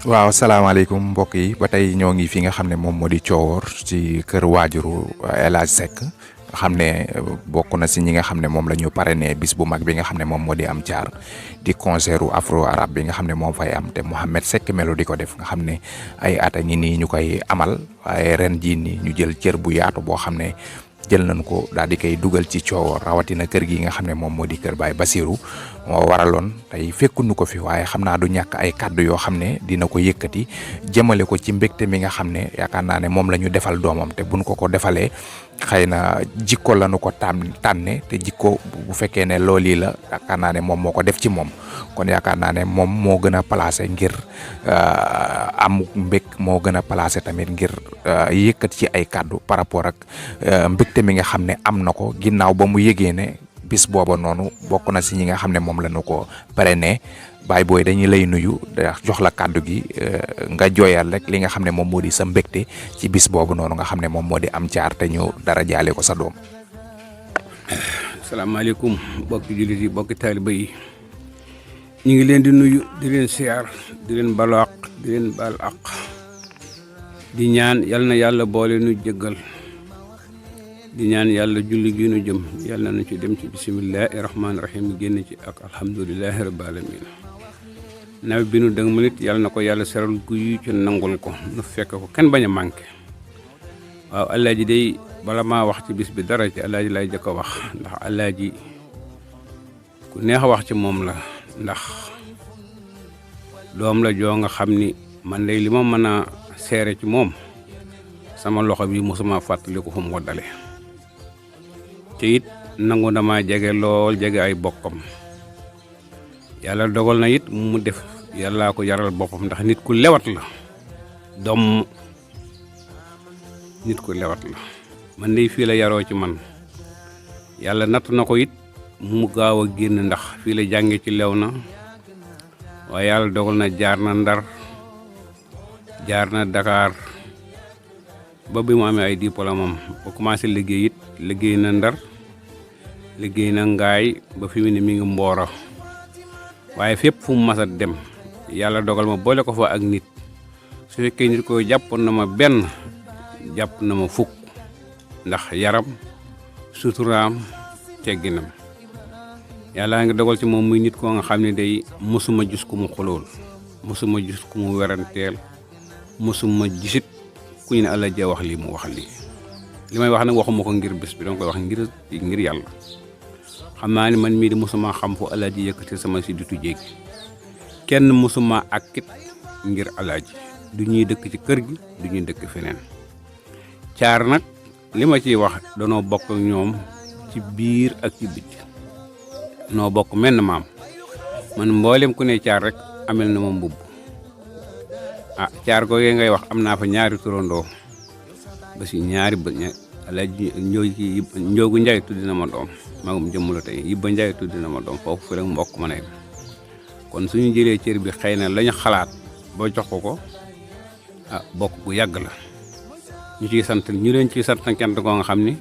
waaw salaamaaleykum mbokk yi ba tey ñoo ngi fi nga xam ne moom moo di Thiowor ci kër waajuru El Hadj Seck nga xam ne bokk na si ñi nga xam ne moom la ñu parrainé bis bu mag bi nga xam ne moom moo di am Thiar di concert afro arabe bi nga xam ne moom fay am te Mouhamed Seck Melo di ko def nga xam ne ay at a ngi nii ñu koy amal waaye ren jii nii ñu jël cër bu yaatu boo xam ne jël nañ ko daal di koy dugal ci Thiowor rawatina kër gi nga xam ne moom moo di kër Baye Basirou moo waraloon tey fekkuñu ko fi waaye xam naa du ñàkk ay kàddu yoo xam ne dina ko yëkkati jëmale ko ci mbégte mi nga xam ne yaakaar naa ne moom la ñu defal doomam te buñ ko defalee xëy na jikko la nu ko tànne te jikko bu fekkee ne loolu la yaakaar naa ne moom moo ko def ci moom kon yaakaar naa ne moom moo gën a placé ngir am mbég moo gën a placé tamit ngir yëkkat ci ay kàddu par rapport ak mbégte mi nga xam ne am na ko ginnaaw ba mu yëgee ne bis booba noonu bokk na si ñi nga xam ne moom la ñu ko parrainé Baye Boy dañuy lay nuyu jox la kàddu gi nga jooyal rek li nga xam ne moom moo di sa mbégte ci bis boobu noonu nga xam ne moom moo di am Thiar te ñu dara jaale ko sa doom. salaamaaleykum bokki jullit yi bokki taaliba yi ñu ngi leen di nuyu di leen siyaar di leen balu àq di leen baal àq di ñaan yal na yàlla boole nu jëggal di ñaan yàlla julli gi nu jëm yàlla na nu ci dem ci bisimillahi rahmaani rahim génn ci ak alhamdulilahi rabbil alamin nawet bi nu dëng manit yàlla na ko yàlla seral guy ci nangul ko nu fekk ko kenn bañ a manqué waaw Alaaji day bala maa wax ci bis bi dara ci Alaaji lay jëkk a wax ndax Alaaji ku neex a wax ci moom la ndax doom la joo nga xam ni man day li ma mën a seere ci moom sama loxo bi mosuma fàttali ko fu mu ko dale te it nangu dama jege lool jege ay bokkam yàlla dogal na it mu def yàllaa ko yaral boppam ndax nit ku lewat la doom nit ku lewat la man de fii la yaroo ci man yàlla natt na ko it mu gaaw a génn ndax fii la jànge ci Léona waaye yàlla dogal na jaar na Ndar jaar na Dakar ba bi mu amee ay diplôme am ba commencé liggéey it liggéey na Ndar liggéey na Ngaay ba fi mu ne mi ngi Mbooro waaye fépp fu mu mas a dem yàlla dogal ma boole ko fa ak nit su fekkee nit ko jàppoon na ma benn jàpp na ma fukk ndax yaram suturaam tegginam yàlla ngi dogal ci moom muy nit koo nga xam ne day mosuma gis ku mu xulool mosuma gis ku mu weranteel mosuma gisit ku ñu ne Alaaji wax lii mu wax lii li may wax nag waxuma ko ngir bés bi danga koy wax ngir yàlla xam naa ne man mii di mosuma xam fu Alaaji yëkkati sama si ditu jéegi kenn mosuma akkit ngir Alaaji du ñuy dëkk ci kër gi du ñuy dëkk feneen Thiar nag li ma ciy wax danoo bokk ak ñoom ci biir ak ci biti noo bokk menn maam man mboolem ku ne caar rek amel na ma mbubb caar googee ngay wax am naa fa ñaari turandoo ba si ñaari ba Alaaji Njoogu Njaay tuddi na ma doom magum jëmm la tey Yibba Njaay tuddi na ma doom foofu fi rek mbokk ma ne kon suñu jëlee cër bi xëy na lañu xalaat ba jox ko bokk gu yàgg la ñu ciy sant ñu leen ciy sant cant koo nga xam ni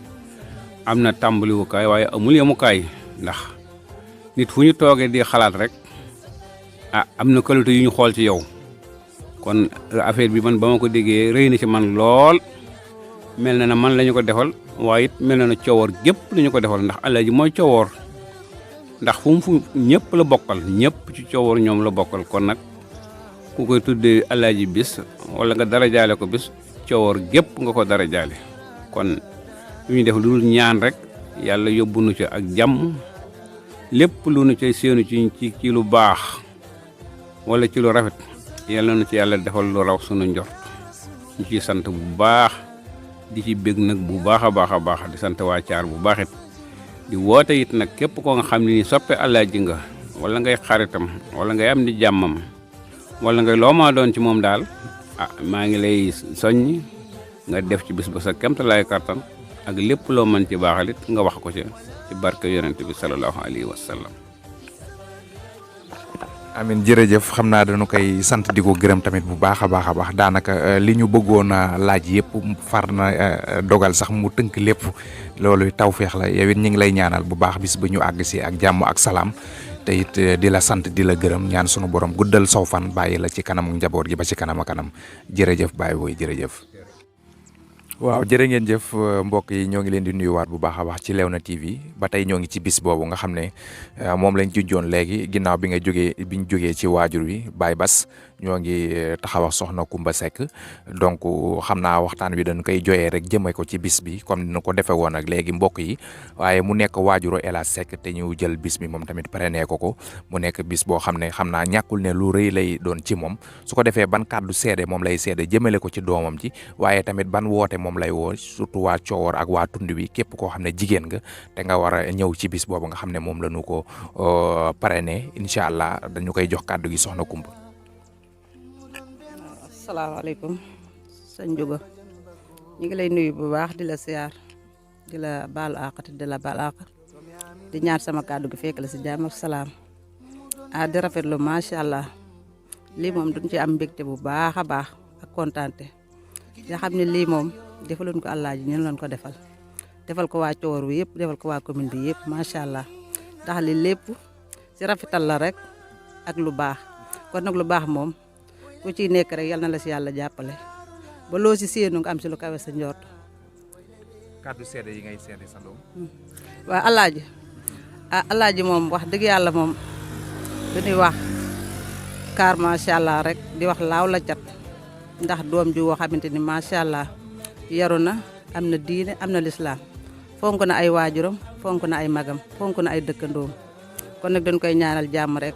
am na tàmbaliwukaay waaye amul yemukaay ndax nit fu ñu toogee di xalaat rek am na qualité yu ñu xool ci yow kon affaire bi man ba ma ko déggee rëy na ci man lool mel na man la ñu ko defal waaye it mel na coowoor gépp la ñu ko defal ndax Alaaji mooy coowoor ndax fu ñëpp la bokkal ñëpp ci coowoor ñoom la bokkal kon nag ku koy tuddee Alaaji bis wala nga dara jaale ko bis coowoor gépp nga ko dara jaale kon lu ñu def lu dul ñaan rek yàlla yóbbu nu ci ak jàmm lépp lu nu cay séenu ci lu baax wala ci lu rafet yàlla nu ci yàlla defal lu raw sunu njort ñu ciy sant bu baax di ci bég nag bu baax a baax di sant waa Caar bu baax it di woote it nag képp koo nga xam ne ni soppe Alaaji nga wala ngay xaritam wala ngay am di jàmmam wala ngay loo ma doon ci moom daal maa ngi lay soññ nga def ci bis ba sa kemtalaay kartan ak lépp loo mën ci baaxalit nga wax ko ci barke yonent bi sallallahu alayhi wa sallam. amin jërëjëf xam naa dañu koy sant di ko gërëm tamit bu baax a baax daanaka li ñu bëggoon a laaj yëpp far na dogal sax mu tënk lépp loolu tawféex la yow it ñu ngi lay ñaanal bu baax bis ba ñu àgg si ak jàmm ak salaam te it di la sant di la gërëm ñaan sunu borom guddal saw fan bàyyi la ci kanamu njaboot gi ba ci kanam a kanam jërëjëf Baye Boye jërëjëf. waaw jërë ngeen jëf mbokk yi ñoo ngi leen di nuyuwaat bu baax a baax ci Léona TV ba tey ñoo ngi ci bis boobu nga xam ne moom lañ junjoon léegi ginnaaw bi ñu jógee ci waajur wi Baye Bass ñoo ngi taxaw ak soxna Kumba Seck donc xam naa waxtaan wi dañ koy joyee rek jëmee ko ci bis bi comme ni ñu ko defee woon ak léegi mbokk yi waaye mu nekk waajuru El Hadj Seck te ñu jël bis bi moom tamit parrainé ko mu nekk bis boo xam ne xam naa ñàkkul ne lu rëy lay doon ci moom su ko defee ban kàddu seede moom lay seede jëmale ko ci doomam ji waaye tamit ban woote moom lay woo surtout waa Coowoor ak waa tund wi képp koo xam ne jigéen nga te nga war a ñëw ci bis boobu nga xam ne moom la ñu ko parrainé incha allah dañu koy jox kàddu gi soxna Kumba. asalaamaaleykum sëñ Njuga ñu ngi lay nuyu bu baax di la siyaar di la baalu àq te di la baal àq di ñaan sama kàddu gi fekk la si jàmm ak salaam di rafetlu macha allah lii moom duñ ci am mbégte bu baax a baax ak kontaante nga xam ne lii moom defaluñ ko Alaaji ñun lañ ko defal ko waa Coowoor wi yëpp defal ko waa commune bi yëpp macha allah ndax li lépp si rafetal la rek ak lu baax kon nag lu baax moom ku ciy nekk rek yal na la si yàlla jàppale ba loo si séenu nga am si lu kawe sa njort. kàddu seede yi ngay seede sa doom. waaw Alaaji Alaaji moom wax dëgg yàlla moom dañuy wax kaar macha allah rek di wax laaw la cat ndax doom ji woo xamante ni macha allah yaru na am na diine am na lislaam fonk na ay waajuram fonk na ay magam fonk na ay dëkkandoom kon nag dañ koy ñaanal jàmm rek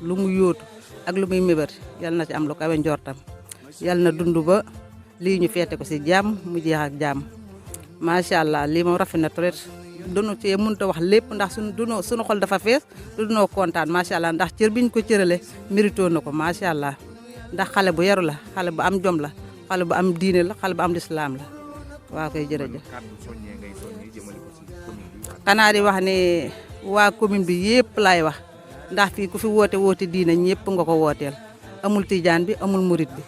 lu mu yóotu ak lu muy mébét yal na ci am lu kawe njortam yal na dund ba lii ñu feete ko si jàmm mu jeex ak jàmm macha allah lii moom rafet na trop dunu cee mënut a wax lépp ndax suñu xol dafa fees dunoo kontaan macha allah ndax cër biñ ko cërale mérito na ko macha allah ndax xale bu yaru la xale bu am jom la xale bu am diine la xale bu am lislaam la waa koy jërëjëf. xanaa di wax ne waa commune bi yëpp laay wax ndax fii ku fi woote diine ñëpp nga ko wooteel amul tijaan bi amul murit bi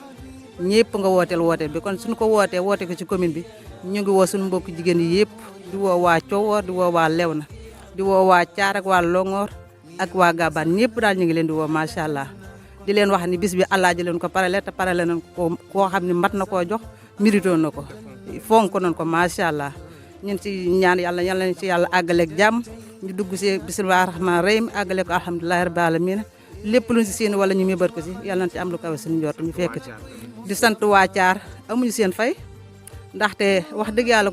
ñëpp nga wooteel bi kon suñu ko woote ko ci commune bi ñu ngi woo suñu mbokk jigéen yi yëpp di woo waa Coowoor di woo waa Léona di woo waa Caar ak waa Longoor ak waa Gabane ñëpp daal ñu ngi leen di woo macha allah di leen wax ni bis bi Alaaji leen ko parale te parale nañ ko koo xam ne mat na koo jox mérito na ko fonk nañ ko macha allah ñun ci ñaan yàlla nañ ci yàlla àggaleeg jàmm ñu dugg si bisimilah rahmaani rahim àggale ko alhamdulilah rabbil alamin lépp luñ si seen wala ñu mébat ko si yàlla nañ ci am lu kawe suñu njort ñu fekk ci. di sant waa Caar amuñu seen fay ndaxte wax dëgg yàlla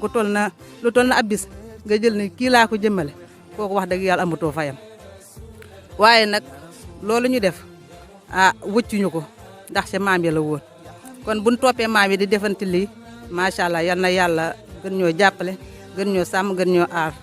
lu toll na ab bis nga jël ni kii laa ko jëmmale kooku wax dëgg yàlla amatoo fayam waaye nag loolu ñu def wëccuñu ko ndax ca maam ya la woon kon buñ toppee maam yi di defante lii macha allah yal na yàlla gën ñoo jàppale gën ñoo sàmm gën ñoo aar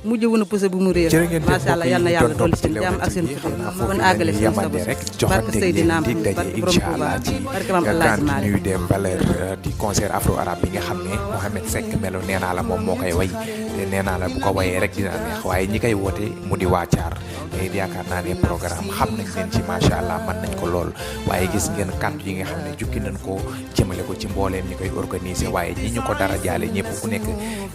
mujj wunu pousse bu mu réer macha allah yal na yàlla dolli seen jàmm ak seen tudd kon àggale seen sa bos barke Seydina Muhammad barke borom Touba barke maam El Hadj Malick nuyu des valeurs du concert afro arabe bi nga xam ne Mohamed Seck Melo nee naa la moom moo koy way te nee naa la bu ko wayee rek dina neex waaye ñi koy woote mu di waa Thiar te yaakaar naa ne programme xam nañ leen ci macha allah mën nañ ko lool waaye gis ngeen kàddu yi nga xam ne jukki nañ ko jëmale ko ci mbooleem ñi koy organiser waaye ñi ñu ko dara jaale ñëpp ku nekk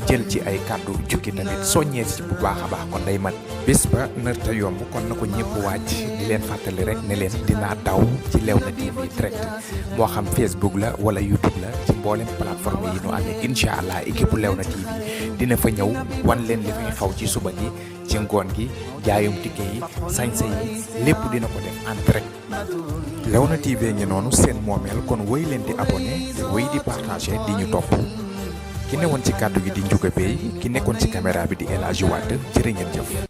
jël ci ay kàddu jukki tamit soññee ci bu baax a baax kon day mat bés ba narta yomb kon na ko ñëpp wàcc di leen fàttali rek ne leen dinaa daw ci Léona TV direct moo xam Facebook la wala YouTube la ci mboolem plateforme yi ñu amee incha allah équipe bu Léona TV dina fa ñëw wan leen li fay xaw ci suba gi ci ngoon gi jaayum tikke yi sañse yi lépp dina ko def en direct Léona TV ngi noonu seen moomeel kon wéy leen di abonné te wéy di partagé di ñu topp ki newoon ci kàddu gi di Ndiouga Bey ki nekkoon ci caméra bi di El Hadji Wade jërë ngeen jëf